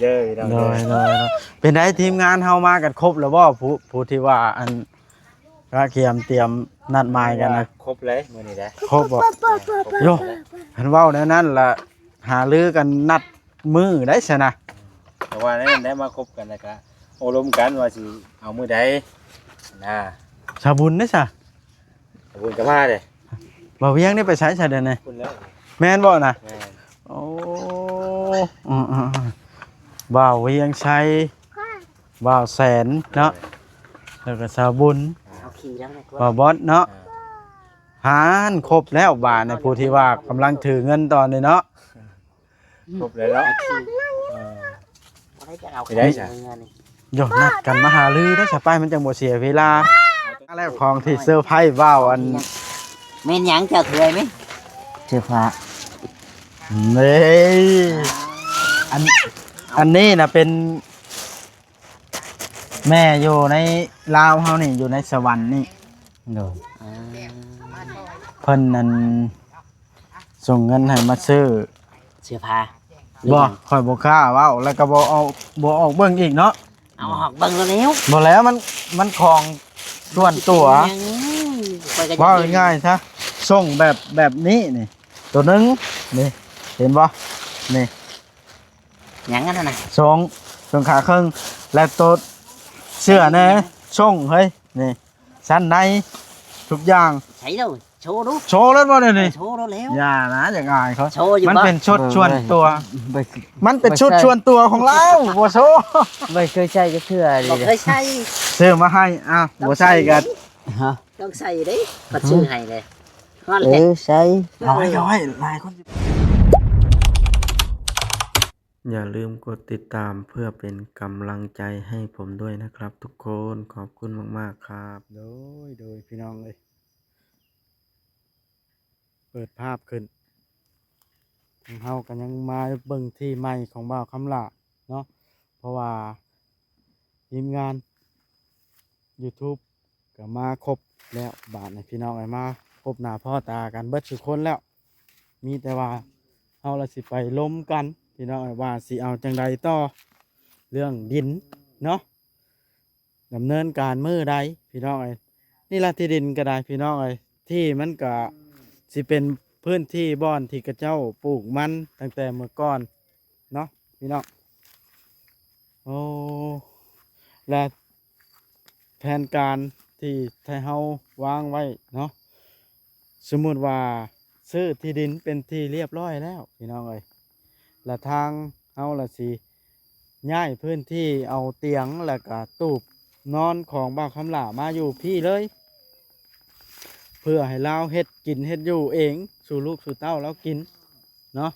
ເດີພີ່ນ້ອງ ໂດຍ ເດີ ໂດຍ ໂດຍ ເປັນໃດທີມງານເຮົາມາກັນຄົບແລ້ວບໍ່? ຜູ້ ຜູ້ທີ່ວ່າອັນກະກຽມຕຽມນັດໝາຍກັນນະ ຄົບເລີຍມື້ນີ້ນະ ຄົບບໍ່? ໂຢ ຄັນເວົ້າແນວນັ້ນລະຫາລືກັນນັດມື້ໃດຊັ້ນນະ ແຕ່ວ່າແນວນັ້ນໄດ້ມາຄົບກັນແລ້ວກະໂອ້ລົມກັນວ່າຊິເອົາມື້ໃດນະ. ສາວບຸນເດ້ຊະ? ສາວບຸນກະມາເດ້. ບ່າວວຽງນີ້ໄປໃສຊະດຽວນີ້? ພຸ້ນແລ້ວ ແມ່ນບໍ່ນະ? ແມ່ນ. ໂອ້ ອືໆໆ ບ່າວວຽງໄຊ ບ່າວແສນເນາະ ແລ້ວກະສາວບຸນ ເອົາຂີ່ແລ້ວນະ ບ່າວບອດເນາະ ອ່າ ຫານຄົບແລ້ວບາດນີ້ ຜູ້ທີ່ວ່າກຳລັງຖືເງິນຕອນນີ້ເນາະ ຄົບແລ້ວເນາະ ເອີ ບໍ່ໄດ້ຈະເອົາ ໄດ້ຊະ ໂຢ ນັດກັນມາຫາລືເດ້ຊະ ໄປມັນຈັ່ງບໍ່ເສຍເວລາ ແລ້ວຂອງທີ່ເຊີໄພຣສ໌ບ່າວອັນ ແມ່ນຫຍັງເຈົ້າເຖືອຍມີ ເສື້ອຜ້າ ນີ້ ອັນ ອັນນີ້ນະເປັນ ແມ່ຢູ່ໃນລາວເຮົານີ້ ຢູ່ໃນສະຫວັນນີ້ ໂດຍ ອ່າ ເພິ່ນນັ້ນສົ່ງເງິນໃຫ້ມາຊື້ເສື້ອຜ້າ ບໍ່ ຂ້ອຍບໍ່ກ້າເວົ້າ ແລ້ວກໍບໍ່ເອົາ ບໍ່ອອກເບິ່ງອີກເນາະ ເອົາອອກເບິ່ງແລ້ວ ບໍ່ແລ້ວ ມັນ ມັນຂອງສ່ວນຕົວ ເວົ້າງ່າຍໆຊະ ສົ່ງແບບ ແບບນີ້ນີ້ ໂຕໜຶ່ງນີ້ ເຫັນບໍ່ ນີ້ ຫຍັງອັນນັ້ນນະ ສົ່ງ ສົ່ງຂາເຄິ່ງ ແລະໂຕເສື້ອແດ່ ສົ່ງເຮີ້ຍ ນີ້ ຊັ້ນໃນ ທຸກຢ່າງ ໃສ່ເລີຍ ໂຊດູ ໂຊເລີຍບໍ່ດຽວນີ້ ໂຊໂລດແລ້ວ ຢ່ານະ ຢາກອາຍເຂົາ ໂຊຢູ່ ມັນເປັນຊຸດສ່ວນຕົວ ບໍ່ ມັນເປັນຊຸດສ່ວນຕົວຂອງລາວ ບໍ່ໂຊ ບໍ່ເຄີຍໃສ່ຈັກເທື່ອເລີຍ ບໍ່ເຄີຍໃສ່ ຊື້ມາໃຫ້ ອ້າວ ບໍ່ໃສ່ກໍ ຮະ ຕ້ອງໃສ່ເດ້ ເພິ່ນຊື້ໃຫ້ເດ້ ຮອດແລ້ວ ເອີ ໃສ່ ເອົາໄວ້ ເອົາໄວ້ ຫຼາຍຄົນ ຢ່າລືມກົດຕິດຕາມເພື່ອເປັນກຳລັງໃຈໃຫ້ຜົມດ້ວຍນະຄັບທຸກຄົນ ຂອບຄຸນມາກໆຄັບ ໂດຍ ໂດຍ ພີ່ນ້ອງເອີຍ ເປີດພາບຂຶ້ນ ທາງເຮົາກໍຍັງມາເບິ່ງທີ່ໃໝ່ຂອງບ່າວຄຳຫຼ້າເນາະ ເພາະວ່າທີມງານຢູທູບກໍມາຄົບແລ້ວ ບາດນີ້ພີ່ນ້ອງເອີຍ ມາພົບໜ້າພໍ້ຕາກັນເບິດທຸກຄົນແລ້ວ ມີແຕ່ວ່າເຮົາລະຊິໄປລົມກັນ ພີ່ນ້ອງເອີຍ ວ່າຊິເອົາຈັ່ງໃດຕໍ່ ເລື່ອງດິນເນາະ ດຳເນີນການມື້ໃດ ພີ່ນ້ອງເອີຍ ນີ້ລະທີ່ດິນກໍໄດ້ ພີ່ນ້ອງເອີຍ ທີ່ມັນກະຊິເປັນພື້ນທີ່ບ່ອນທີ່ເຂົາເຈົ້າປູກມັນຕັ້ງແຕ່ເມື່ອກ່ອນເນາະ ພີ່ນ້ອງ ໂອ້ ແລະ ແຜນການທີ່ໄທເຮົາວາງໄວ້ເນາະ ສົມມຸດວ່າຊື້ທີ່ດິນເປັນທີ່ລຽບຮ້ອຍແລ້ວ ພີ່ນ້ອງເອີຍ ລະທາງເຮົາລະຊິຍ້າຍພື້ນທີ່ເອົາຕຽງ ແລະກະຕູບນອນຂອງບ່າວຄຳຫຼ້າມາຢູ່ພີ້ເລີຍ ເພື່ອໃຫ້ລາວເຮັດກິນເຮັດຢູ່ເອງ ສູ່ລູກສູ່ເຕົ້າລາວກິນ ເນາະ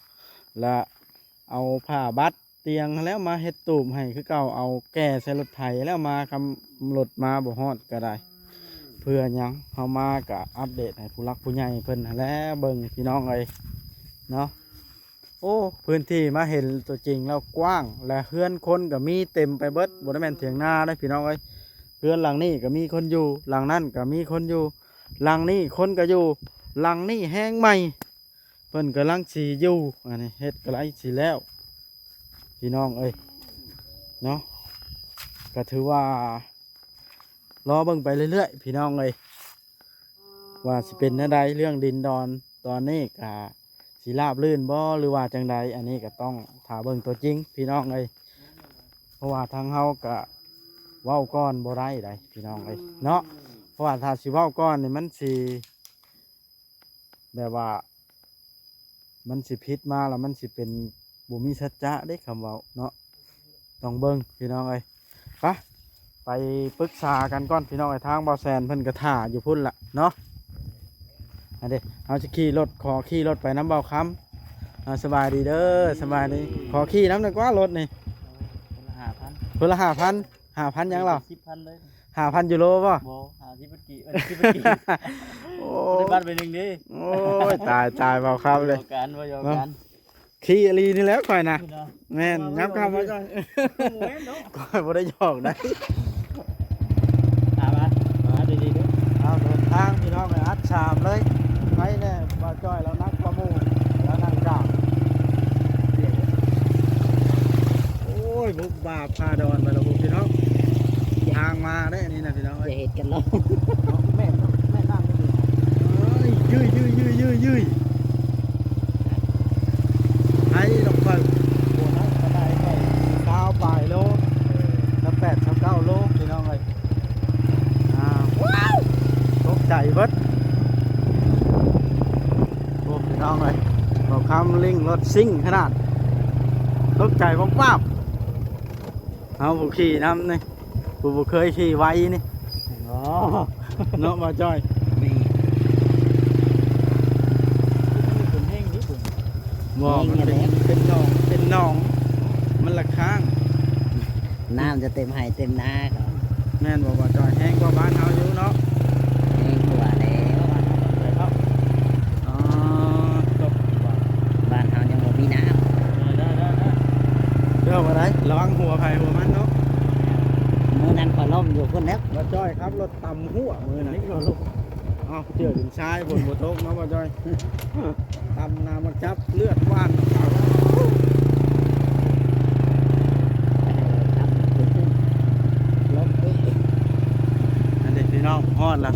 ລະເອົາຜ້າບັດຕຽງຫັ້ນແຫຼະມາເຮັດຕູບໃຫ້ຄືເກົ່າ ເອົາແກ່ໃສ່ລົດໄຖແລ້ວມາ ຄຳລົດມາບໍ່ຮອດກໍໄດ້ ເພື່ອຫຍັງ ເຮົາມາກະອັບເດດໃຫ້ຜູ້ຫຼັກຜູ້ໃຫຍ່ເພິ່ນຫັ້ນແຫຼະເບິ່ງ ພີ່ນ້ອງເອີຍເນາະ ໂອ້ ພື້ນທີ່ມາເຫັນຕົວຈິງແລ້ວກວ້າງ ແລະເຮືອນຄົນກໍມີເຕັມໄປເບິດ ບໍ່ໄດ້ແມ່ນຖຽງນາເດ້ ພີ່ນ້ອງເອີຍ ເຮືອນຫຼັງນີ້ກໍມີຄົນຢູ່ ຫຼັງນັ້ນກໍມີຄົນຢູ່ ຫຼັງນີ້ຄົນກໍຢູ່ ຫຼັງນີ້ແຮງໃໝ່ ເພິ່ນກຳລັງຊິຢູ່ ອັນນີ້ເຮັດກຳລັງຊິແລ້ວ ພີ່ນ້ອງເອີຍເນາະ ກໍຖືວ່າລໍເບິ່ງໄປເລື້ອຍໆ ພີ່ນ້ອງເອີຍ ວ່າຊິເປັນແນວໃດ ເລື່ອງດິນດອນຕອນນີ້ກໍຊິລາບລື່ນບໍ່ ຫຼືວ່າຈັ່ງໃດ ອັນນີ້ກໍຕ້ອງຖ້າເບິ່ງຕົວຈິງ ພີ່ນ້ອງເອີຍ ເພາະວ່າທາງເຮົາກໍເວົ້າກ່ອນບໍ່ໄດ້ໃດ ພີ່ນ້ອງເອີຍເນາະ ເພາະວ່າຖ້າຊິເວົ້າກ່ອນນີ້ມັນຊິ ແບບວ່າມັນຊິຜິດມາແລ້ວມັນຊິເປັນບໍ່ມີສັດຈະເດ້ ຄຳເວົ້າເນາະ ຕ້ອງເບິ່ງພີ່ນ້ອງເອີຍ ໄປ ໄປປຶກສາກັນກ່ອນພີ່ນ້ອງເອີຍ ທາງບ່າວແສນເພິ່ນກໍຖ້າຢູ່ພຸ້ນລະເນາະ ອັນເດ ເຮົາຊິຂີ່ລົດ ຂໍຂີ່ລົດໄປນຳບ່າວຄຳ ອ່າ ສະບາຍດີເດີ ສະບາຍດີ ຂໍຂີ່ນຳໜ່ອຍກວ່າລົດນີ້ ຄົນລະຫ້າພັນ ຄົນລະຫ້າພັນ ຫ້າພັນຫຍັງລາວ ສິບພັນເລີຍ ຫ້າພັນຢູໂຣບໍ່ ບໍ່ ຫ້າສິບກີບ ເອີ ສິບກີບ ໂອ້ຍ ໄດ້ບັດໃບໜຶ່ງເດ້ ໂອ້ຍ ຕາຍ ຕາຍ ເວົ້າຄຳເລີຍ ບໍ່ຢອກກັນ ບໍ່ຢອກກັນ ເນາະ ຂີ່ອີ່ຫຼີນີ້ແຫຼະຂ້ອຍນະ ແມ່ນ ຍາມຄ່ຳມາກ່ອນ ຂ້ອຍບໍ່ໄດ້ຢອກໃດ ຕາມມາ ມາດີໆເດີ ເອົາເດີນທາງພີ່ນ້ອງເອີຍ ອັດສາມເລີຍ ໃຜແນ່ ບ່າວຈ້ອຍລາວໜັກກວ່າໝູ່ ລາວນັ່ງກາງ ໂອ້ ບຸກປ່າຝ່າດອນໄປແລ້ວພີ່ນ້ອງ. ທາງມາເດ້ນີ້ນະພີ່ນ້ອງເອີຍ. ຢ່າເຮັດກັນເນາະ. ແມ່ນ ແມ່ນທາງນີ້. ເອີຍ ຢື້ຍໆໆໆໆ ໄປດອກຂ້ອຍ ໂອ້ ໄດ້ກໍໄດ້ຂ້ອຍ ຊາວປາຍໂລ ຊາວແປດ ຊາວເກົ້າໂລພີ່ນ້ອງເອີຍ. ອ້າວ ຕົກໃຈເບິດ. ໂອ້ ພີ່ນ້ອງເອີຍ ເບົາຄຳຫຼິ້ງລົດຊິ່ງຂະໜາດ ຕົກໃຈວາບໆ. ເຮົາຜູ້ຂີ່ນຳນີ້ ຜູ້ບໍ່ເຄີຍຂີ່ໄວນີ້. ອໍ ເນາະ ບ່າວຈ້ອຍ? ນີ້ ບໍ່ ມັນເປັນ ເປັນໜອງ ເປັນໜອງ ມັນລະຄ້າງ. ນ້ຳຈະເຕັມໄຮ່ເຕັມນາເຂົາ. ແມ່ນບໍ່ ບ່າວຈ້ອຍ? ແຮງກວ່າບ້ານເຮົາຢູ່ເນາະ? ແຮງກວ່າແລ້ວ. ອໍ ຕົກ ບ້ານເຮົາຍັງບໍ່ມີນ້ຳ. ໄດ້ໆໆ ເດີ ບໍ່ໄດ້ ລະວັງຫົວໃຜຫົວມັນເນາະ. ມື້ນັ້ນຂ້ອຍລົ້ມຢູ່ພຸ້ນແລ້ວ ບ່າວຈ້ອຍຂັບລົດ ຕຳຫົວມື້ນັ້ນ. ເອົາ ເຈື່ອດິນຊາຍ ຝົນບໍ່ຕົກເນາະ ບ່າວຈ້ອຍ. ຕຳນາມາຈັບເລືອດຫວານ. ອັນນີ້ພີ່ນ້ອງ ຮອດລະ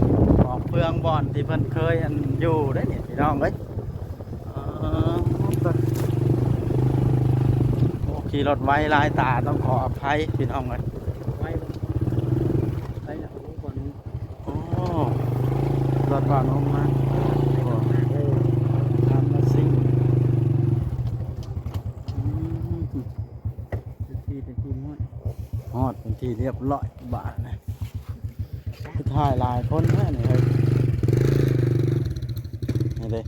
ປອກເຟືອງບ່ອນທີ່ເພິ່ນເຄີຍ ອັນ ຢູ່ໄດ໋ນີ້ພີ່ນ້ອງເອີຍ. ເອີ ໂອ້ ຂີ່ລົດໄວຫຼາຍຕາ ຕ້ອງຂໍອະໄພພີ່ນ້ອງເອີຍ. ໄວ ໄວລະ ໂອ້ ໂອ້ ລົດບ້ານອອກມາ ໂອ້ ທຳມາຊິງ. ອືມ ເປັນທີ່ ເປັນທີ່ຮອດ ຮອດເປັນທີ່ຮຽບຮ້ອຍບາດນະ. ຄືຖ່າຍຫຼາຍຄົນແທ້ນີ້ເຮີ້ຍ. ນີ້ເດ້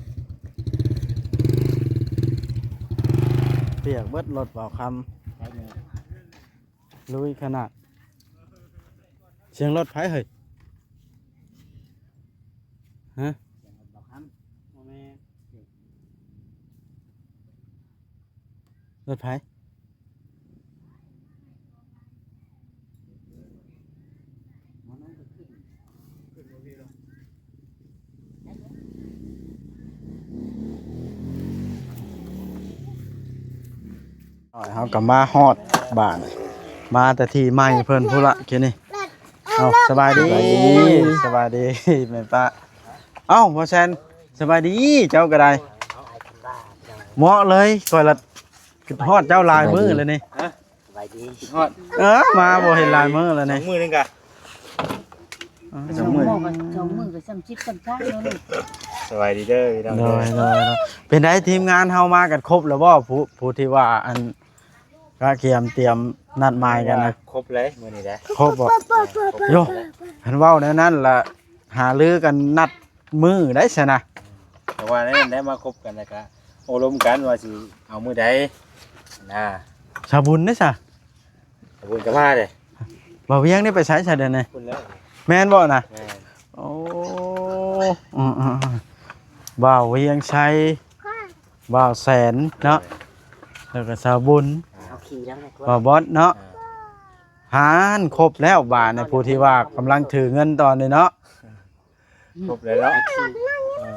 ປຽກເບິດລົດບ່າວຄຳ ລຸຍຂະໜາດ. ສຽງລົດໃຜເຮີ້ຍ? ຮະ? ສຽງລົດບ່າວຄຳ. ບໍ່ແມ່ນ. ລົດໃຜ? ເຮົາກໍມາຮອດບ້ານ ມາແຕ່ທີ່ໃໝ່ເພິ່ນພຸ້ນລະ ເຂດນີ້. ເອົ້າ ສະບາຍດີ ສະບາຍດີ ສະບາຍດີແມ່ປ້າ. ເອົ້າ ບໍ່ແຊນ ສະບາຍດີ ເຈົ້າກໍໄດ້ ເໝາະເລີຍ ຂ້ອຍລະ ຄິດຮອດເຈົ້າຫຼາຍມື້ແລ້ວນີ້. ຮະ? ສະບາຍດີ ຮອດ ເອີ ມາບໍ່ເຫັນຫຼາຍມື້ແລ້ວນີ້ ສອງມື້ໜຶ່ງກະ ສອງມື້ ສອງມື້ກໍສ່ຳສິບສ່ຳຊາວແລ້ວລູກ. ສະບາຍດີເດີພີ່ນ້ອງ. ໂດຍ ໂດຍ ໂດຍ. ເປັນໃດ ທີມງານເຮົາມາກັນຄົບແລ້ວບໍ່? ຜູ້ ຜູ້ທີ່ວ່າ ອັນ ກະກຽມຕຽມນັດໝາຍກັນນະ ຄົບເລີຍມື້ນີ້ໄດ໋. ຄົບບໍ່? ໂຢ ຄັນເວົ້າແນວນັ້ນລະ ຫາລືກັນນັດມື້ໄດ້ຊັ້ນນະ. ແຕ່ວ່າແນວນັ້ນໄດ້ມາຄົບກັນ ແລ້ວກະໂອ້ລົມກັນວ່າຊິເອົາມື້ໃດນະ. ສາວບຸນເດ້ຊະ? ສາວບຸນກໍມາເດ້. ບ່າວວຽງນີ້ໄປໃສຊະດຽວນີ້? ພຸ້ນແລ້ວ. ແມ່ນບໍ່ນະ? ແມ່ນ. ໂອ້ ອືໆໆ ບ່າວວຽງໄຊ ບ່າວແສນເນາະ ແລ້ວກໍສາວບຸນ ເອົາຂີ່ແລ້ວນະ ບ່າວບອດເນາະ. ອ່າ ຫານຄົບແລ້ວບາດນີ້ ຜູ້ທີ່ວ່າກຳລັງຖືເງິນຕອນນີ້ເນາະ. ຄົບແລ້ວເນາະ. ເອີ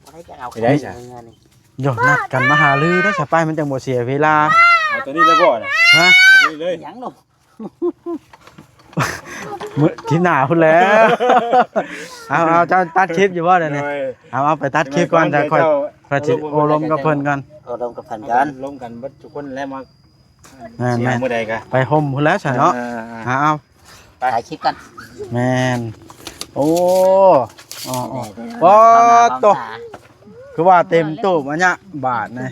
ບໍ່ໄດ້ຈະເອົາ ໄດ້ຊະ ເງິນນີ້. ໂຢ ນັດກັນມາຫາລືໄດ້ຊະ ໄປ ມັນຈັ່ງບໍ່ເສຍເວລາ. ເອົາຕົວນີ້ໄດ້ບໍ່ນະ? ຮະ? ເອົາຕົວນີ້ເລີຍ. ຫຍັງລູກ? ມື້ທິດໜ້າພຸ້ນແຫຼະ. ເອົາ ເອົາ ເຈົ້າຕັດຄລິບຢູ່ບໍ່ດຽວນີ້? ໂດຍ ເອົາ ເອົາໄປຕັດຄລິບກ່ອນ ດຽວຂ້ອຍ ຂ້ອຍຊິໂອ້ລົມກັບເພິ່ນກ່ອນ ໂອ້ລົມກັບເພິ່ນກ່ອນ ລົມກັນເບິດທຸກຄົນແລ້ວມາ. ແມ່ນໆ ມື້ໃດກະໄປຮົ່ມພຸ້ນແຫຼະຊະເນາະ. ເອີ ເອົາ ເອົາ ໄປຖ່າຍຄລິບກັນ. ແມ່ນ. ໂອ້ ອໍໆ ປາດໂຕ ຄືວ່າເຕັມຕູ້ມາຍະບາດນີ້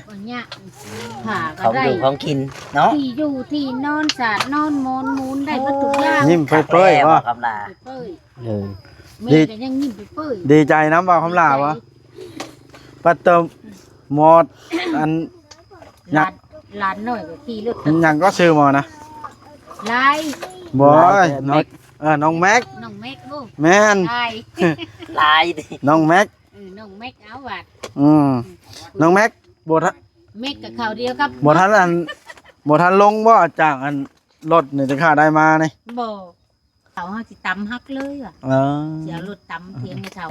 ຜ້າກໍໄດ້ ຂອງຢູ່ຂອງກິນເນາະ ທີ່ຢູ່ທີ່ນອນ ສາດນອນ ໝອນມຸງ ໄດ້ເບິດທຸກຢ່າງ. ຍິ້ມເປີຍໆບໍ່? ຄຳຫຼ້າ ເປີຍໆ. ເອີ ແມ່ກໍຍັງຍິ້ມເປີຍໆ. ດີໃຈນຳບໍ່ຄຳຫຼ້າບໍ່? ປັດເຕີມ ໝໍດ ອັນ ຫຼານ ຫຼານນ້ອຍກໍຂີ່ລົດ ຫຍັງກໍຊື່ໝໍນະ? ຫຼາຍ ບໍ່ ນ້ອງແມັກ ເອີ ນ້ອງແມັກ ນ້ອງແມັກ. ໂອ້ ແມ່ນ ຫຼາຍ ຫຼາຍ ນ້ອງແມັກ. ເອີ ນ້ອງແມັກ ເອົາຫວາດ. ອືມ ນ້ອງແມັກ ບໍ່ທັນ ແມັກກໍເຂົ້າດຽວກັບ ບໍ່ທັນ ອັນ ບໍ່ທັນລົງບໍ່ ຈາກ ອັນ ລົດນີ້ ທີ່ຂ້າໄດ້ມານີ້? ບໍ່. ເຂົາເຮົາຊິຕຳຫັກເລີຍວ່າ ເອີ ຊິເອົາລົດຕຳທຽງໃຫ້ເຂົາ.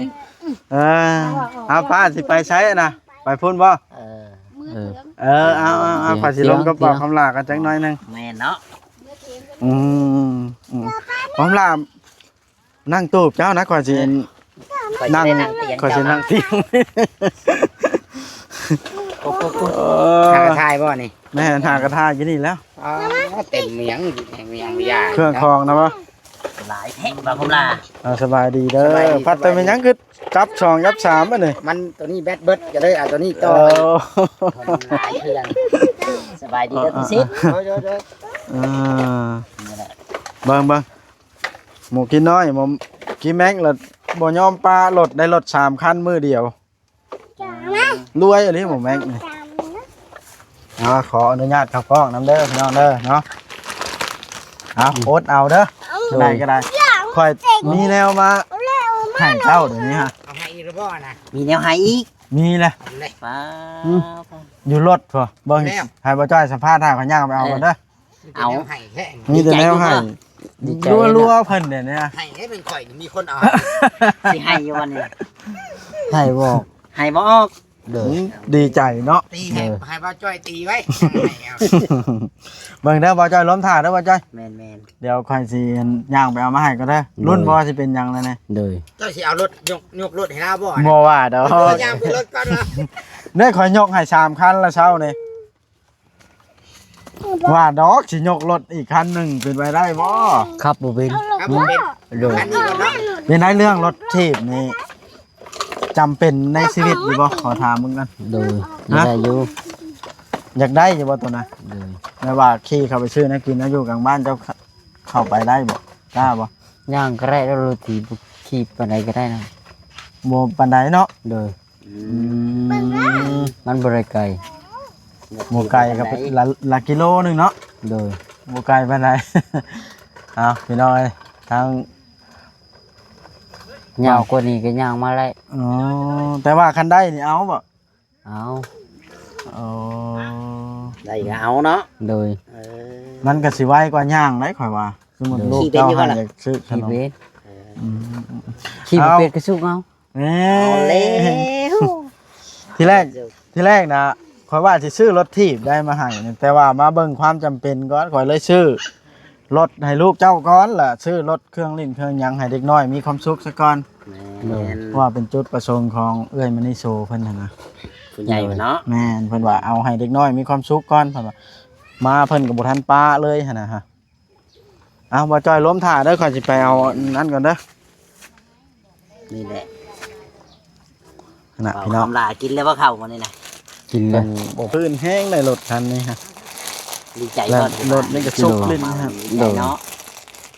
ເອີ ເອົາ ປ້າຊິໄປໃສນະ? ໄປພຸ້ນບໍ່? ເອີ ເອີ ເອີ ເອົາ ເອົາ ເອົາ ຂ້ອຍຊິລົມກັບບ່າວຄຳຫຼ້າກັນຈັກໜ້ອຍໜຶ່ງ ແມ່ນເນາະ ອືມ ອືມ ຄຳຫຼ້າ ນັ່ງຕູບເຈົ້ານະ ຂ້ອຍຊິ ເອີ ນັ່ງ ຂ້ອຍຊິນັ່ງຕຽງ ຂ້ອຍຊິນັ່ງຕຽງ ໂອ້ໂຫ ເອີ ຫາກະຖ່າຍບໍ່ນີ້ ແມ່ນ ຫາກະຖ່າຍຢູ່ນີ້ແລ້ວ ອໍ ເຕັມຫຍັງ ຫຍັງຢາ ເຄື່ອງຂອງນະບໍ່ ຫຼາຍແທ້ບ່າວຄຳຫຼ້າ ອ່າ ສະບາຍດີເດີ ສະບາຍດີ ພັດແຕ່ແມ່ນຫຍັງຄື ຈັບສອງຈັບສາມບັດນີ້ ມັນໂຕນີ້ແບັດເບິດ ກໍເລີຍເອົາໂຕນີ້ຕໍ່ ເອີ ມັນຫຼາຍເຄື່ອງ ສະບາຍດີເດີ ເອີ ຕຸສິດ ເອີ ເອີ ເອີ ນີ້ແຫຼະ ເບິ່ງ ເບິ່ງ ໝູກິນນ້ອຍ ໝູກິນແມັກລະບໍ່ຍອມປະລົດ ໄດ້ລົດສາມຄັນມື້ດຽວ ລວຍອີ່ຫຼີໝູແມັກນີ້ ອ່າ ຂໍອະນຸຍາດເຂົ້າກ້ອງນຳເດີພີ່ນ້ອງເດີເນາະ ເອົາ ອືມ ອົດເອົາເດີ ໄດ້ກໍໄດ້ ຂ້ອຍມີແນວມາໃຫ້ເຈົ້າດຽວນີ້ຮະ ເອົາໃຫ້ອີກແລ້ວບໍ່ນະ ມີແນວໃຫ້ອີກ ມີແຫຼະ ເອົາເລີຍ ປ້າ ອືມ ຢູ່ລົດພຸ້ນ ເບິ່ງ ໃຫ້ບ່າວຈ້ອຍສຳພາດ ຖ້າຂ້ອຍຍ່າງໄປເອົາກ່ອນເດີ ເອີ ເອົາ ມີແຕ່ແນວໃຫ້ ດີໃຈຢູ່ເນາະ ດີໃຈ ລັວໆ ເພິ່ນເດນີ້ນະ ໃຫ້ໃຫ້ເປັນຂ້ອຍນີ້ມີຄົນເອົາ ຊິໃຫ້ຢູ່ບໍ່ນີ້ ໃຫ້ບໍ່ ໃຫ້ບໍ່ອອກ ເດີ ອືມ ດີໃຈເນາະ ຕີໃຫ້ ເອີ ໃຫ້ບ່າວຈ້ອຍຕີໄວ້ ໃຫ້ເອົາ ເບິ່ງເດີບ່າວຈ້ອຍ ລົມຖ້າເດີບ່າວຈ້ອຍ ແມ່ນໆ ດຽວຂ້ອຍຊິຍ່າງໄປເອົາມາໃຫ້ກ່ອນເດີ ລຸ້ນບໍ່ວ່າຊິເປັນຫຍັງແລ້ວນີ້ ໂດຍ ເຈົ້າຊິເອົາລົດ ຍົກ ຍົກລົດໃຫ້ລາວບໍ່ ບໍ່ວ່າດອກ ເອົາຍ່າງຂຶ້ນລົດກ່ອນວະ ເດີ ຂ້ອຍຍົກໃຫ້ສາມຄັນລະເຊົ້ານີ້ ວ່າດອກ ຊິຍົກລົດອີກຄັນໜຶ່ງ ເປັນໄປໄດ້ບໍ່? ຂັບບໍ່ເປັນ ຂັບບໍ່ເປັນ ໂດຍ ອັນນີ້ກໍເນາະ ເປັນໄດ້ເລື່ອງລົດຖີບນີ້ ຈຳເປັນໃນຊີວິດຢູ່ບໍ່? ຂໍຖາມເບິ່ງກ່ອນ ໂດຍ ຮະ? ຢາກໄດ້ຢູ່ ຢາກໄດ້ຢູ່ບໍ່ໂຕນະ? ໂດຍ ແບບວ່າຂີ່ເຂົ້າໄປຊື້ແນວກິນແນວຢູ່ກາງບ້ານ ເຈົ້າເຂົ້າໄປໄດ້ບໍ່? ກ້າບໍ່? ຍ່າງກໍໄດ້ ແລ້ວລົດຖີບ ຂີ່ປານໃດກໍໄດ້ນະ ບໍ່ປານໃດເນາະ ໂດຍ ອືມ ມັນບໍ່ໄດ້ໄກ ບໍ່ໄກກໍເປັນລະ ລະກິໂລໜຶ່ງເນາະ ໂດຍ ບໍ່ໄກປານໃດ ເອົາ ພີ່ນ້ອງເອີຍ ທາງ ຍາວກວ່ານີ້ກໍຍ່າງມາໄດ້ ອໍ ແຕ່ວ່າຄັນໄດ້ນີ້ເອົາບໍ່? ເອົາ ອໍ ໄດ້ກໍເອົາເນາະ ໂດຍ ເອີ ມັນກໍຊິໄວກວ່າຍ່າງໄດ໋ ຂ້ອຍວ່າ ສົມມຸດ ໂດຍ ລູກເຈົ້າໃຫ້ຢາກຊື້ຂະໜົມ ຂີ່ເປັນ ອືມ ຂີ່ບໍ່ເປັນກໍສຸກເອົາ ເອີ ເອົາແລ້ວ ທີແລກ ທີແລກນະ ຂ້ອຍວ່າຊິຊື້ລົດຖີບໄດ້ມາໃຫ້ ແຕ່ວ່າມາເບິ່ງຄວາມຈຳເປັນກ່ອນ ຂ້ອຍເລີຍຊື້ລົດໃຫ້ລູກເຈົ້າກ່ອນ ລະຊື້ລົດເຄື່ອງຫຼິ້ນເຄື່ອງຫຍັງໃຫ້ເດັກນ້ອຍມີຄວາມສຸກຊະກ່ອນ ແມ່ນ ເພາະວ່າເປັນຈຸດປະສົງຂອງເອື້ອຍມະນີໂຊເພິ່ນຫັ້ນນະ ຜູ້ໃຫຍ່ເນາະ ແມ່ນ ເພິ່ນວ່າເອົາໃຫ້ເດັກນ້ອຍມີຄວາມສຸກກ່ອນ ເພິ່ນວ່າ ມາເພິ່ນກໍບໍ່ທັນປະເລີຍຫັ້ນນະ ເອົາ ບ່າວຈ້ອຍລົມຖ້າເດີ ຂ້ອຍຊິໄປເອົາອັນນັ້ນກ່ອນເດີ ນີ້ແຫຼະ ຫັ້ນນະ ພີ່ນ້ອງ ຄຳຫຼ້າກິນແລ້ວບໍ່ເຂົ້າມື້ນີ້ນະ? ກິນແລ້ວ ບໍ່ພື້ນແຮງໃນລົດຄັນນີ້ຮະ ດີໃຈ ແລ້ວລົດນີ້ກໍສຸກຫຼິ້ນຮະ ດີໃຈເນາະ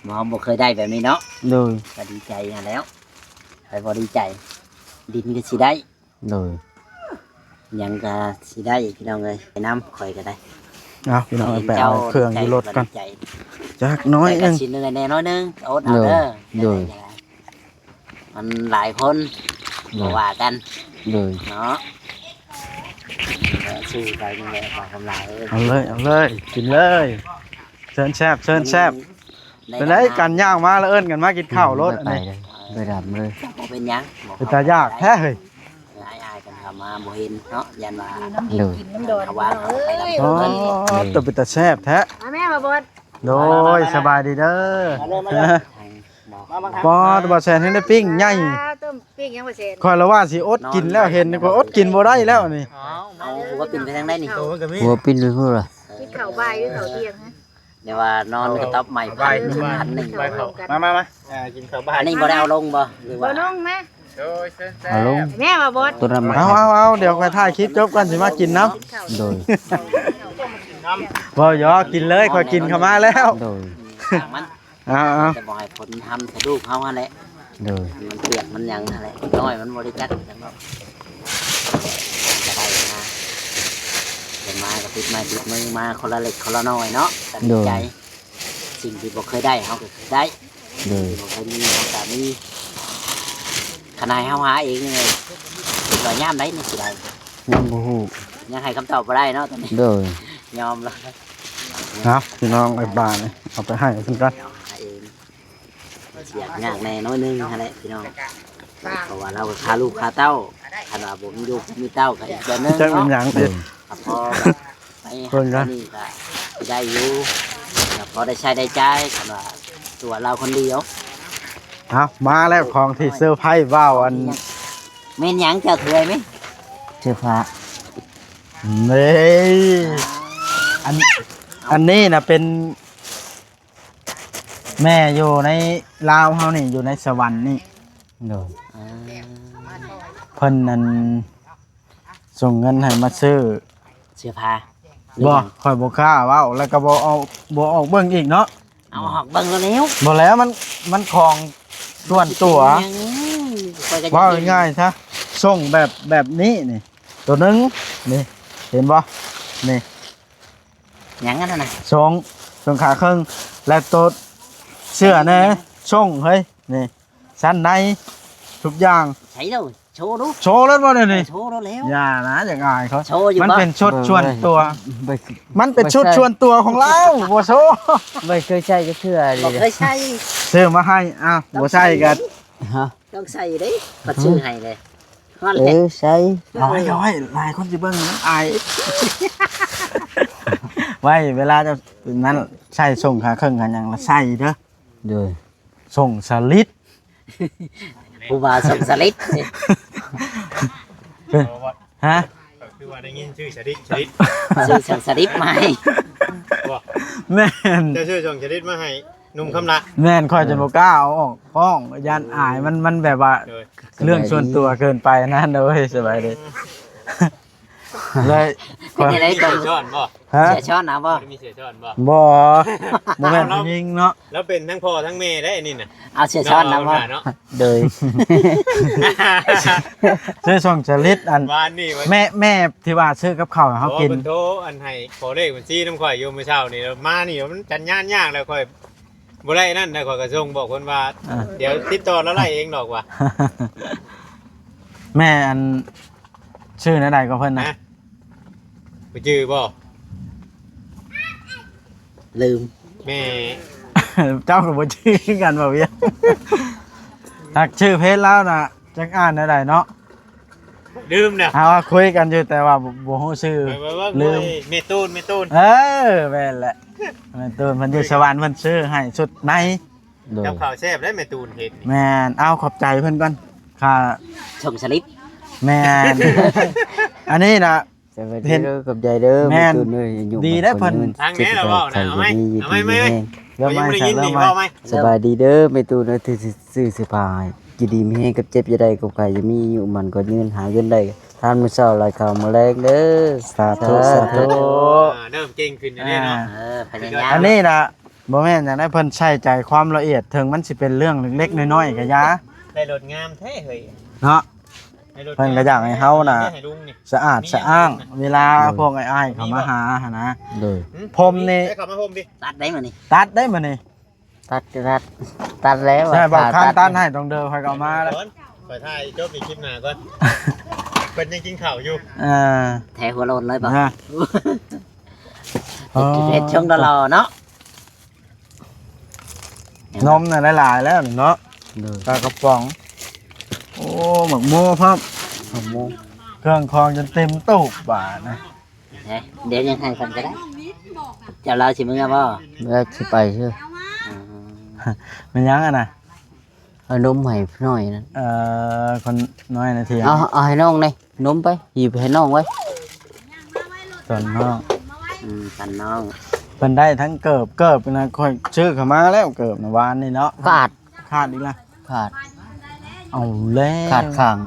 ບໍ່ ບໍ່ເຄີຍໄດ້ແບບນີ້ເນາະ ໂດຍ ກໍດີໃຈຫັ້ນແຫຼ້ວ ໃຜບໍ່ດີໃຈ ດິນກໍຊິໄດ້ ໂດຍ ຫຍັງກໍຊິໄດ້ພີ່ນ້ອງເອີຍ ໄປນຳຂ້ອຍກໍໄດ້ ເອົາ ພີ່ນ້ອງເອີຍ ໄປເອົາເຄື່ອງຢູ່ລົດກ່ອນ ຈັກໜ້ອຍໜຶ່ງ ແຕ່ກໍຊິເມື່ອຍແດ່ໜ້ອຍໜຶ່ງ ກໍອົດເອົາເດີ ໂດຍ ມັນຫຼາຍຄົນ ໂດຍ ບໍ່ວ່າກັນ ໂດຍ ເນາະ ສູ້ໄປນີ້ແຫຼະ ບ່າວຄຳຫຼ້າເອີຍ ເອົາເລີຍ ເອົາເລີຍ ກິນເລີຍ ເຊີນແຊບ ເຊີນແຊບ ເປັນໃດ ການຍ່າງມາແລ້ວເອີ້ນກັນມາກິນເຂົ້າໂລດ ໄປ ອັນນີ້ ໄປດຳເລີຍ ບໍ່ເປັນຫຍັງ ເປັນຕາຢາກແທ້ເຮີ້ຍ ເອີ ອ້າຍໆກັນເຂົ້າມາບໍ່ເຫັນເນາະ ຢ້ານວ່າ ໂດຍ ເຮົາວ່າເຮົາໄປດຳ ອໍ ໂຕເປັນຕາແຊບແທ້ ມາແມ່ ບ່າວບົດ ໂດຍ ສະບາຍດີເດີ ມາເລີຍ ມາເລີຍ ປອດ ບ່າວແສນ ເຫັນໄດ້ປີ້ງໃຫຍ່ ອ້າວ ຕົ້ມປີ້ງຫຍັງ ບ່າວແສນ ຂ້ອຍລະວ່າຊິອົດກິນແລ້ວ ເຫັນຂ້ອຍອົດກິນບໍ່ໄດ້ແລ້ວນີ້ ເອົາ ຫົວປິ່ນໄປທາງໃດນີ້ ຫົວປິ່ນໄປພຸ້ນລະ ກິນເຂົ້າບ່າຍຫຼືເຂົ້າທ່ຽງຮະ? ດຽວວ່ານອນກະຕອບໃໝ່ພັນ ພັນໜຶ່ງ ມາ ມາ ມາ ກິນເຂົ້າບ່າຍ ອັນນີ້ບໍ່ໄດ້ເອົາລົງບໍ່ ຫຼືວ່າ ບໍ່ລົງມາ ໂດຍ ເຊີນ ເອົາລົງ ແມ່ວ່າບໍ່ ໂຕນັ້ນມາ ເອົາ ເອົາ ເອົາ ດຽວຂ້ອຍຖ່າຍຄລິບຈົບກ່ອນ ຊິມາກິນນຳ ໂດຍ ເວົ້າຫຍອກ ກິນເລີຍ ຂ້ອຍກິນເຂົ້າມາແລ້ວ ໂດຍ ຊ່າງມັນ ເອົາ ເອົາ ຈະບໍ່ໃຫ້ຝົນທຳສະດຸກເຮົາຫັ້ນແຫຼະ ໂດຍ ມັນປຽກມັນຫຍັງຫັ້ນແຫຼະ ນ້ອຍມັນບໍ່ໄດ້ຈັກຫຍັງດອກ ກໍໄດ້ນະ ເປັນມາກໍຕິດໄມ້ຕິດມືມາຄົນລະເລັກຄົນລະນ້ອຍເນາະ ກໍດີໃຈ ໂດຍ ສິ່ງທີ່ບໍ່ເຄີຍໄດ້ເຮົາກໍເຄີຍໄດ້ ໂດຍ ບໍ່ເຄີຍມີເຮົາກໍມີ ຂະໜາດເຮົາຫາເອງນີ້ ຄິດວ່າຍາມໃດນີ້ຊິໄດ້ ຍັງບໍ່ຮູ້ ຍັງໃຫ້ຄຳຕອບບໍ່ໄດ້ເນາະຕອນນີ້ ໂດຍ ຍອມແລ້ວ ເອົາ ພີ່ນ້ອງເອີຍ ບາດນີ້ເອົາໄປໃຫ້ເພິ່ນກ່ອນ ຫາເອງ ສຽງຍາກແດ່ໜ້ອຍໜຶ່ງຫັ້ນແຫຼະພີ່ນ້ອງ ເພາະວ່າລາວກໍຄາລູກຄາເຕົ້າ ຄັນວ່າບໍ່ມີລູກມີເຕົ້າກໍອີກແບບໜຶ່ງ ຈັກແມ່ນຫຍັງຕິ ເນາະ ໂດຍ ພໍໄປຫາ ເບິ່ງນະ ນີ້ກໍໄດ້ຢູ່ ກໍພໍໄດ້ໃຊ້ໄດ້ຈ່າຍ ຄັນວ່າຕົວລາວຄົນດຽວ. ເອົາ ມາແລ້ວ ຂອງທີ່ເຊີໄພຣສ໌ ວ້າວ ອັນ ແມ່ນຫຍັງ ເຈົ້າຖ້ວຍແມ່ນ ເສື້ອຜ້າ ນີ້ ອັນ ອັນນີ້ນະເປັນ ແມ່ຢູ່ໃນລາວເຮົານີ້ ຢູ່ໃນສະຫວັນນີ້ ໂດຍ ອ່າ ເພິ່ນນັ້ນສົ່ງເງິນໃຫ້ມາຊື້ເສື້ອຜ້າ. ບໍ່ ຂ້ອຍບໍ່ກ້າເວົ້າ ແລ້ວກໍບໍ່ເອົາ ບໍ່ອອກເບິ່ງອີກເນາະ. ເອົາອອກເບິ່ງແລ້ວ ບໍ່ແລ້ວ ມັນ ມັນຂອງສ່ວນຕົວ ເວົ້າງ່າຍໆຊະ ສົ່ງແບບ ແບບນີ້ນີ້ ໂຕໜຶ່ງນີ້ ເຫັນບໍ່ ນີ້ ຫຍັງອັນນັ້ນນະ ສົ່ງ ສົ່ງຂາເຄິ່ງ ແລະໂຕເສື້ອແດ່ ສົ່ງເຮີ້ຍ ນີ້ ຊັ້ນໃນ ທຸກຢ່າງ ໃສ່ເດີ ໂຊດູ ໂຊເລີຍບໍ່ດຽວນີ້ ເອີ ໂຊໂລດແລ້ວ ຢ່ານະ ຢາກອາຍເຂົາ ໂຊຢູ່ ມັນເປັນຊຸດສ່ວນຕົວ ບໍ່ ມັນເປັນຊຸດສ່ວນຕົວຂອງລາວ ບໍ່ໂຊ ບໍ່ເຄີຍໃສ່ຈັກເທື່ອເລີຍ ບໍ່ເຄີຍໃສ່ ຊື້ມາໃຫ້ ອ້າວ ບໍ່ໃສ່ກໍ ຮະ ຕ້ອງໃສ່ເດ້ ເພິ່ນຊື້ໃຫ້ເດ້ ຮອດແລ້ວ ເອີ ໃສ່ ເອົາໄວ້ ເອົາໄວ້ ຫຼາຍຄົນຊິເບິ່ງ ມັນອາຍ ໄວ້ເວລາເຈົ້ານັ້ນ ໃສ່ສົ່ງຂາເຄິ່ງຂາຫຍັງລະໃສ່ເດີ ໂດຍ ສົ່ງສະລິດ ຜູ້ບ່າວສົ່ງສະລິດ ຮະ ກໍຄືວ່າໄດ້ຍິນຊື່ສະລິດ ສະລິດ ຊື້ສົ່ງສະລິດມາໃຫ້ ບໍ່ ແມ່ນ ເຈົ້າຊື້ສົ່ງສະລິດມາໃຫ້ ໜຸ່ມຄຳລະ ແມ່ນ ຂ້ອຍຈະບໍ່ກ້າເອົາອອກກ້ອງ ຢ້ານອາຍ ມັນ ມັນແບບວ່າ ໂດຍ ເລື່ອງສ່ວນຕົວເກີນໄປນັ້ນເດ້ຍ ສະບາຍດີ ເລີຍ ເປັນຈັ່ງໃດກໍ ເສື້ອຊ້ອນບໍ່ ຮະ ເສື້ອຊ້ອນເອົາບໍ່ ບໍ່ມີເສື້ອຊ້ອນບໍ່ ບໍ່ ບໍ່ແມ່ນຜູ້ຍິງເນາະ ລາວເປັນທັງພໍ່ທັງແມ່ໄດ໋ອັນນີ້ນະ ເອົາເສື້ອຊ້ອນນຳບໍ່ ເນາະ ໂດຍ ຊື້ຊ່ອງຈະລິດ ອັນ ວານນີ້ ແມ່ ແມ່ທີ່ວ່າຊື້ກັບເຂົ້າໃຫ້ເຮົາກິນ ໂອ້ ເພິ່ນໂທອັນໃຫ້ຂໍເລກບັນຊີນຳຂ້ອຍຢູ່ມື້ເຊົ້ານີ້ ມານີ້ມັນຈັດງານຍາກແລ້ວ ຂ້ອຍບໍ່ໄດ້ນັ້ນນະ ຂ້ອຍກໍສົ່ງບອກເພິ່ນວ່າ ອ່າ ດຽວຕິດຕໍ່ລາວໄລ່ເອງດອກວ່າ ແມ່ ອັນ ຊື່ແນວໃດກໍເພິ່ນນະ ຮະ ບໍ່ຈື່ບໍ່? ລືມ ແມ່ ເຈົ້າກໍບໍ່ຈື່ຄືກັນບໍ່ວຽງ ຮັກຊື່ເພຈລາວນະ ຈັກອ່ານແນວໃດເນາະ ລືມແລ້ວ ເຮົາຄຸຍກັນຢູ່ ແຕ່ວ່າບໍ່ ບໍ່ຮູ້ຊື່ ລືມ ແມ່ຕູນ ແມ່ຕູນ ເອີ ແມ່ນແຫຼະ ແມ່ຕູນເພິ່ນຢູ່ສະຫວັນ ເພິ່ນຊື້ໃຫ້ຊຸດໃນ ໂດຍ ກັບເຂົ້າແຊບເດ້ແມ່ຕູນເຮັດນີ້ ແມ່ນ ເອົາ ຂອບໃຈເພິ່ນກ່ອນ ຄ່າສົ່ງສະລິບ ແມ່ນ ອັນນີ້ນະ ສະບາຍດີເດີ ຂອບໃຈເດີ ແມ່ນ ແມ່ຕູນເອີຍ ຢູ່ ດີເດ້ເພິ່ນ ທາງແມ່ລະເວົ້ານະ ເອົາໃໝ່ ເອົາໃໝ່ ເອົາໃໝ່ ເອົາໃໝ່ ເອົາໃໝ່ ສະບາຍດີເດີແມ່ຕູນເອີຍ ທີ່ຊື້ເສື້ອຜ້າໃຫ້ ຢູ່ດີມີແຮງ ກັບເຈັບຢ່າໄດ້ ກັບໄຂ້ຢ່າມີ ອາຍຸໝັ້ນຂວັນຍືນ ຫາເງິນໄດ້ ທານມື້ເຊົ້າ ລາຍຄ່ຳມື້ແລງເດີ ສາທຸ ສາທຸ ອ່າ ເລີ່ມເກັ່ງຂຶ້ນແລ້ວເນາະ ອ່າ ເອີ ພະຍາຍາມ ອັນນີ້ນະ ບໍ່ແມ່ນຫຍັງໃດ ເພິ່ນໃສ່ໃຈຄວາມລະອຽດ ເຖິງມັນຊິເປັນເລື່ອງເລັກໆນ້ອຍໆກໍຢ່າ ໄດ້ລົດງາມແທ້ເຮີ້ຍ ເນາະ ໄດ້ລົດງາມ ເພິ່ນກໍຢາກໃຫ້ເຮົານະ ໃຫ້ລຸງນີ້ ສະອາດສະອ້າງ ເວລາພວກອ້າຍໆເຂົ້າມາຫາຫັ້ນນະ ໂດຍ ຜົມນີ້ ໄດ້ເຂົ້າມາຜົມຕິ ຕັດໄດ້ມື້ນີ້ ຕັດໄດ້ມື້ນີ້ ຕັດ ຕັດ ຕັດແລ້ວ ໃຊ່ ບ່າວຄັນຕັດໃຫ້ ຕ້ອງເດີ ຂ້ອຍກໍເອົາມາແລ້ວ ຂ້ອຍຖ່າຍຈົບໃນຄລິບໜ້າກ່ອນ ເພິ່ນຍັງກິນເຂົ້າຢູ່ ເອີ ແທ້ຫົວໂລນເລີຍບໍ່ ເຮັດຊົງຫຼໍ່ໆເນາະ ນົມນະຫຼາຍໆແລ້ວເນາະ ໂດຍ ປາກະປ໋ອງ ໂອ້ ໝາກໂມພ້ອມ ໝາກໂມ ເຄື່ອງຂອງຈົນເຕັມຕູ້ບາດນະ ເອີ ດຽວຍັງໃຫ້ເພິ່ນກໍໄດ້ ເຈົ້າລາວຊິເມືອບໍ່? ເມືອຊິໄປຊື່ ອໍ ແມ່ນຫຍັງຫັ້ນນະ? ເອົານົມໃຫ້ນ້ອຍນັ້ນ ເອີ ຄົນນ້ອຍນະທີ່ ເອົາ ເອົາໃຫ້ນ້ອງແດ່ ນົມໄປ ຫີບໃຫ້ນ້ອງໄວ້ ຕອນນ້ອງ ອືມ ຕອນນ້ອງ ເພິ່ນໄດ້ທັງເກີບ ເກີບນະ ຂ້ອຍຊື້ເຂົ້າມາແລ້ວ ເກີບນະ ວານນີ້ເນາະ ຂາດ ຂາດອີກລະ ຂາດ ເອົາແລ້ວ ຂາດຂ້າງ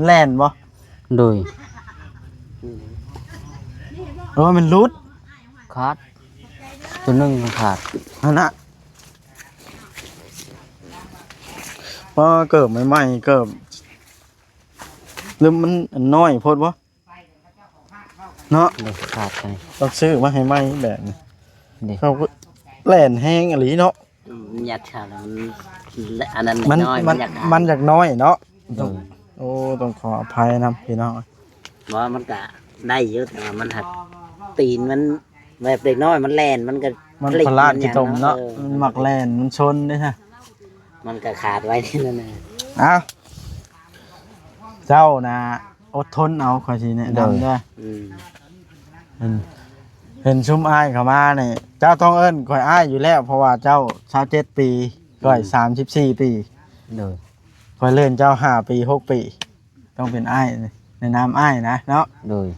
ແລ່ນບໍ່? ໂດຍ ເອີ ມັນຫຼຸດ ຂາດ ຕົວໜຶ່ງມັນຂາດ ຫັ້ນນະ ວ່າເກີບໃໝ່ໆ ເກີບ ຫຼືມັນນ້ອຍໂພດບໍ່? ເນາະ ໂດຍ ຂາດໄປ ຕ້ອງຊື້ມາໃຫ້ໃໝ່ແບບນີ້ ເດ້ ເຂົາກໍແລ່ນແຮງອີ່ຫຼີເນາະ ອືມ ມັນຢາກຂາດ ມັນ ອັນນັ້ນ ມັນ ມັນຢາກ ມັນຢາກນ້ອຍເນາະ ໂດຍ ໂອ້ ຕ້ອງຂໍອະໄພນຳພີ່ນ້ອງ ບໍ່ ມັນກະໄດ້ຢູ່ ແຕ່ວ່າມັນຫັກ ຕີນມັນ ແບບເດັກນ້ອຍມັນແລ່ນ ມັນກໍ ມັນພະລາດຂີ້ຕົມເນາະ ເອີ ມັນມັກແລ່ນ ມັນຊົນເດ້ ມັນກໍຂາດໄວ້ນັ້ນນະ ເອົ້າ ເຈົ້ານະ ອົດທົນເອົາ ຂ້ອຍຊິແນະນຳເດີ ໂດຍ ອືມ ເຫັນ ເຫັນຊຸມອ້າຍເຂົ້າມານີ້ ເຈົ້າຕ້ອງເອີ້ນຂ້ອຍອ້າຍຢູ່ແລ້ວ ເພາະວ່າເຈົ້າຊາວເຈັດປີ ຂ້ອຍ ອືມ ສາມສິບສີ່ປີ. ໂດຍ. ຂ້ອຍເລີ້ນເຈົ້າຫ້າປີ ຫົກປີ ຕ້ອງເປັນອ້າຍ ໃນນາມອ້າຍນະເນາະ. ໂດຍ.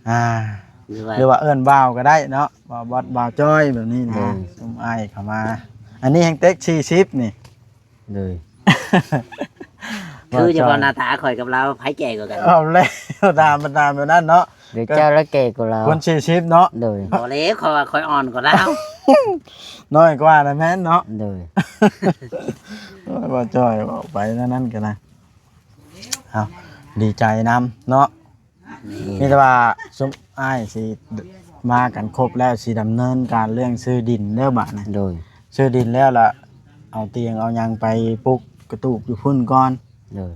ອ່າ ຫຼືວ່າ ຫຼືວ່າເອີ້ນບ່າວກໍໄດ້ເນາະ ບ່າວບອດ ບ່າວຈ້ອຍ ແບບນີ້ນະ. ໂດຍ. ຊຸມອ້າຍເຂົ້າມາ ອັນນີ້ແຮ່ງເຕັກສີ່ສິບນີ້. ໂດຍ. ຄືຈະເວົ້າໜ້າຕາຂ້ອຍກັບລາວ ໃຜແກ່ກວ່າກັນ? ເອົາແລ້ວ ຕາມ ຕາມແບບນັ້ນເນາະ. ດຽວເຈົ້າລະແກ່ກວ່າລາວ ຄົນສີ່ສິບເນາະ. ໂດຍ. ບໍ່ແລ້ວ ຂ້ອຍວ່າຂ້ອຍອ່ອນກວ່າລາວ ນ້ອຍກວ່ານະແມ່ນເນາະ. ໂດຍ. ໂອ້ຍ ບໍ່ຈ່ອຍ ເວົ້າໄປແນວນັ້ນກໍນະ. ເອົາ ດີໃຈນຳເນາະ. ແມ່ນ. ມີແຕ່ວ່າຊຸມອ້າຍຊິມາກັນຄົບແລ້ວ ຊິດຳເນີນການເລື່ອງຊື້ດິນເດີບາດນີ້. ໂດຍ. ຊື້ດິນແລ້ວລະເອົາຕຽງເອົາຫຍັງໄປປຸກກະຕູບຢູ່ພຸ້ນກ່ອນ. ໂດຍ.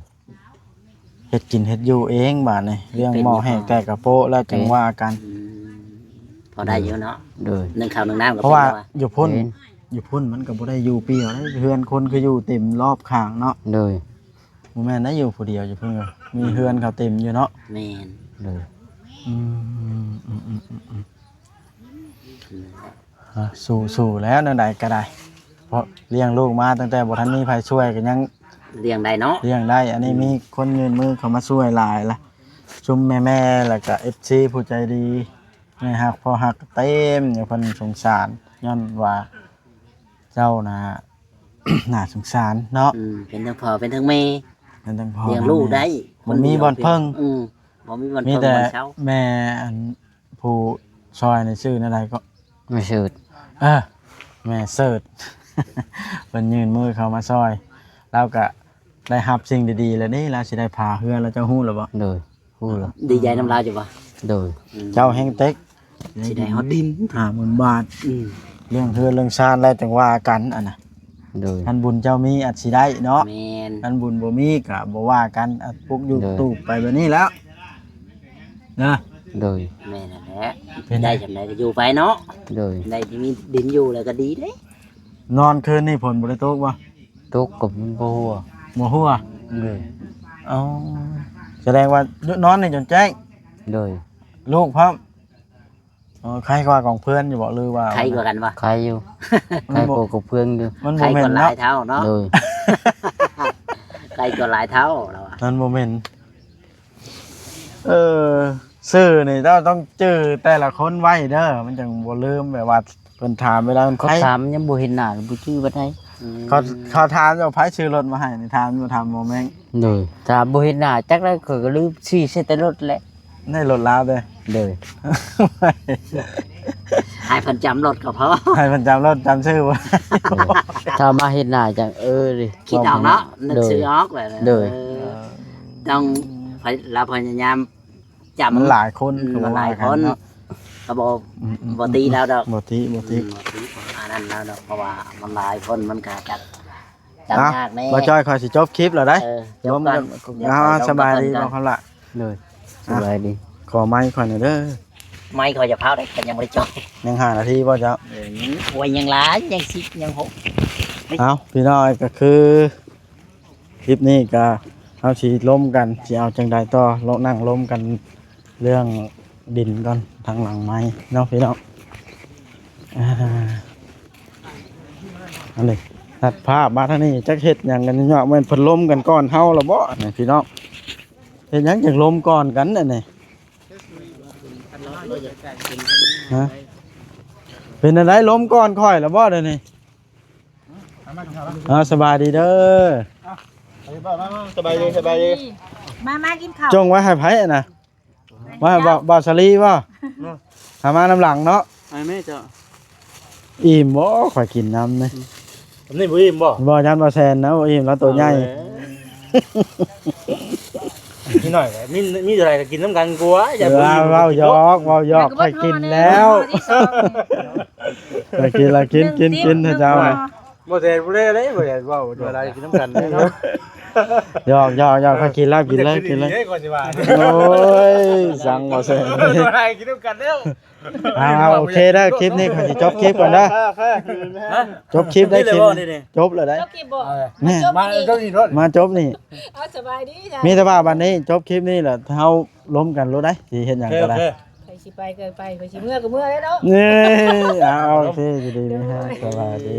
ເຮັດກິນເຮັດຢູ່ເອງບາດນີ້ ເລື່ອງໝໍ້ແຫ້ງແຕກກະໂປະແລ້ວຈັ່ງວ່າກັນ. ອືມ ພໍໄດ້ຢູ່ເນາະ. ໂດຍ. ໜຶ່ງເຂົ້າໜຶ່ງນ້ຳກໍ ເພາະວ່າ ເປັນຢູ່ ຢູ່ພຸ້ນ ເປັນ ຢູ່ພຸ້ນມັນກໍບໍ່ໄດ້ຢູ່ປ່ຽວເດ້ ເຮືອນຄົນຄືຢູ່ເຕັມລອບຂ້າງເນາະ. ໂດຍ. ບໍ່ແມ່ນໄດ້ຢູ່ຜູ້ດຽວຢູ່ເພິ່ນ ມີເຮືອນເຂົາເຕັມຢູ່ເນາະ. ແມ່ນ. ໂດຍ. ອືມ ອືມ ອືມ ອືມ ອືມ ອ່າ ສູ້ໆແລ້ວ ແນວໃດກໍໄດ້ ເພາະລ້ຽງລູກມາຕັ້ງແຕ່ບໍ່ທັນມີໃຜຊ່ວຍກໍຍັງລ້ຽງໄດ້ເນາະ ລ້ຽງໄດ້. ອັນນີ້ ອືມ ມີຄົນຍື່ນມືເຂົ້າມາຊ່ວຍຫຼາຍລະ ຊຸມແມ່ໆ ແລ້ວກໍເອັຟຊີຜູ້ໃຈດີ ແມ່ຮັກພໍ່ຮັກເຕັມຢູ່ ເພິ່ນສົງສານ ຍ້ອນວ່າເຈົ້ານະ ໜ້າສົງສານເນາະ. ອືມ ເປັນທັງພໍ່ເປັນທັງແມ່ ເປັນທັງພໍ່ ລ້ຽງລູກໄດ້ ບໍ່ມີບ່ອນເພິ່ງ. ອືມ ບໍ່ມີບ່ອນເພິ່ງ ມີແຕ່ບ່ອນເຊົາ. ແມ່ອັນ ຜູ້ຊ່ອຍນີ້ຊື່ແນວໃດກໍ? ແມ່ເສີດ. ເອີ ແມ່ເສີດ ເພິ່ນຍື່ນມືເຂົ້າມາຊ່ອຍ ລາວກະໄດ້ຮັບສິ່ງດີໆແລ້ວນີ້ ລາວຊິໄດ້ພາເຮືອນແລ້ວ ເຈົ້າຮູ້ແລ້ວບໍ່? ໂດຍ. ຮູ້ແລ້ວ. ດີໃຈນຳລາວຢູ່ບໍ່? ໂດຍ. ອືມ ເຈົ້າແຮ່ງເຕັກ ຊິໄດ້ຮອດດິນ ຫ້າໝື່ນບາດ. ອືມ ເລື່ອງເຮືອນເລື່ອງຊານແລ້ວຈັ່ງວ່າກັນ ອັນນະ. ໂດຍ. ຄັນບຸນເຈົ້າມີອາດຊິໄດ້ເນາະ. ແມ່ນ. ຄັນບຸນບໍ່ມີກໍບໍ່ວ່າກັນ ອາດປຸກຢູ່ ໂດຍ ຕູບໄປແບບນີ້ແລ້ວນະ. ໂດຍ. ແມ່ນຫັ້ນແຫຼະ ເປັນ ໄດ້ຈັ່ງໃດກໍຢູ່ໄປເນາະ. ໂດຍ. ໄດ້ທີ່ມີດິນຢູ່ແລ້ວກໍດີເດ້. ນອນຄືນນີ້ຝົນບໍ່ໄດ້ຕົກບໍ່? ຕົກກໍມັນບໍ່ຫົວ. ບໍ່ຫົວ? ໂດຍ. ເອົ້າ ສະແດງວ່ານອນນີ້ຈົນແຈ້ງ. ໂດຍ. ລູກພ້ອມ? ອໍ ໄຄກວ່າກອງເພື່ອນຢູ່ບໍ່ ຫຼືວ່າ ໄຄກວ່າກັນບໍ່? ໄຄຢູ່. ມັນບໍ່ ໄຄກວ່າກອງເພື່ອນຢູ່. ມັນບໍ່ແມ່ນເນາະ ໄຄກວ່າຫຼາຍເທົ່າເນາະ. ໂດຍ. ໄຄກວ່າຫຼາຍເທົ່າລາວວ່າ. ມັນບໍ່ແມ່ນ. ເອີ ຊື່ນີ້ເຈົ້າຕ້ອງຈື່ແຕ່ລະຄົນໄວ້ເດີ ມັນຈັ່ງບໍ່ລືມ ແບບວ່າເພິ່ນຖາມເວລາເພິ່ນ ເຂົາຖາມຍັງບໍ່ເຫັນໜ້າ ບໍ່ຈື່ປານໃດ. ອືມ ເຂົາ ເຂົາຖາມຢູ່ ໃຜຊື້ລົດມາໃຫ້ນີ້ ຖາມຢູ່ ຖາມໝໍແມງ. ໂດຍ. ຖ້າບໍ່ເຫັນໜ້າຈັກໄດ້ ຂ້ອຍກໍລືມ ຊື້ໃສ່ແຕ່ລົດແຫຼະ. ໃນລົດລາວເດ້. ໂດຍ. ໃຫ້ເພິ່ນຈຳລົດກໍພໍ ໃຫ້ເພິ່ນຈຳລົດ ຈຳຊື່ບໍ່ໄດ້. ໂດຍ. ຖ້າມາເຫັນໜ້າຈັ່ງ ເອີ ຄິດອອກເນາະ ນຶກຊື່ອອກແຫຼະ. ໂດຍ. ເອີ ຕ້ອງ ລາວພະຍາຍາມ ຈຳ ມັນຫຼາຍຄົນ ອືມ ກໍບໍ່ວ່າກັນເນາະ ມັນຫຼາຍຄົນ ກໍບໍ່ ອືມໆໆ ບໍ່ຕິລາວດອກ ບໍ່ຕິ ບໍ່ຕິ ອືມ ບໍ່ຕິ ອັນນັ້ນລາວດອກ ເພາະວ່າມັນຫຼາຍຄົນ ມັນກໍຈັກ ຈຳຍາກແດ່. ບ່າວຈ້ອຍ ຂ້ອຍຊິຈົບຄລິບແລ້ວໄດ໋. ເອີ ຈົບກ່ອນ ລົມກັນ ເອົາ ສະບາຍດີ ເວົ້າຄຳລະ. ໂດຍ. ສະບາຍດີ. ຂໍໄມຂ້ອຍໜ່ອຍເດີ ໄມຂ້ອຍຈະເຜົາໄດ້ ກໍຍັງບໍ່ໄດ້ຈ່ອຍ. ຍັງຫ້ານາທີບໍ່ເຈົ້າ? ເອີ ຍັງ ໂອ້ຍ ຍັງຫຼາຍ ຍັງສິບ ຍັງຫົກ. ເອົາ ພີ່ນ້ອງ ກໍຄື ຄລິບນີ້ກໍເຮົາຊິລົມກັນ ຊິເອົາຈັ່ງໃດຕໍ່ ລົມ ນັ່ງລົມກັນເລື່ອງດິນກ່ອນ ທາງຫຼັງໄມ້ເນາະພີ່ນ້ອງ. ອ່າ ອັນນີ້ຕັດພາບມາທາງນີ້ ຈັກເຮັດຫຍັງກັນເນາະ ແມ່ນເພິ່ນລົມກັນກ່ອນເຮົາລະບໍ່ນີ້ພີ່ນ້ອງ? ເຮັດຫຍັງຈັ່ງລົມກ່ອນກັນອັນນີ້ ຮະ? ເປັນອັນໃດ ລົມກ່ອນຂ້ອຍລະບໍ່ດຽວນີ້? ອ່າ ສະບາຍດີເດີ. ອ່ະ ສະບາຍດີ ສະບາຍດີ. ມາ ມາກິນເຂົ້າ. ຈົ່ງໄວ້ໃຫ້ໃຜນະ? ມາໃຫ້ບ່າວ ບ່າວສາລີບໍ່? ເນາະ ຫາມານຳຫຼັງເນາະ. ໃຫ້ແມ່ເຈົ້າ. ອີ່ມບໍ່? ຂ້ອຍກິນນຳນີ້. ອັນນີ້ບໍ່ອີ່ມບໍ່? ບໍ່ ຢ້ານບໍ່ແຊນນະ ບໍ່ອີ່ມ ລາວໂຕໃຫຍ່. ເອົາແຫຼະ ມີໜ້ອຍແຫຼະ ມີ ມີເທົ່າໃດກໍກິນນຳກັນກວ່າ ຢ່າບໍ່ອີ່ມ. ເວົ້າ ເວົ້າຢອກ ເວົ້າຢອກ ຂ້ອຍກິນແລ້ວ. ຂ້ອຍກິນລະ ກິນ ກິນ ກິນ ເຈົ້ານະ. ບໍ່ແຊນຜູ້ໃດເດ້ ບໍ່ແຊນເວົ້າ ເວລາກິນນຳກັນເດ້ເນາະ. ຢອກ ຢອກ ຢອກ ຂ້ອຍກິນແລ້ວ ກິນເລີຍ ກິນເລີຍ. ໂອ້ຍ ສັງບໍ່ແຊນ ເວລາກິນນຳກັນແລ້ວ. ເອົາ ເອົາ ໂອເຄເດີ ຄລິບນີ້ຂ້ອຍຊິຈົບຄລິບກ່ອນເດີ. ໂອເຄ ໂອເຄ ຈົບຄລິບໄດ້ ຄລິບນີ້ ຈົບແລ້ວໄດ໋. ຈົບຄລິບບໍ່? ເອີ ນີ້ ມາຈົບນີ້ ມາຈົບນີ້. ເອົາ ສະບາຍດີ. ມີແຕ່ວ່າບັດນີ້ຈົບຄລິບນີ້ແຫຼະ ເຮົາລົມກັນໂລດໄດ໋ ຊິເຮັດຫຍັງກໍໄດ້. ໂອເຄ ໂອເຄ. ຊິໄປກໍໄປ ຂ້ອຍຊິເມືອກໍເມືອແລ້ວເນາະ. ເອີ ເອົາ ໂອເຄ ຢູ່ດີມີແຮງ ສະບາຍດີ.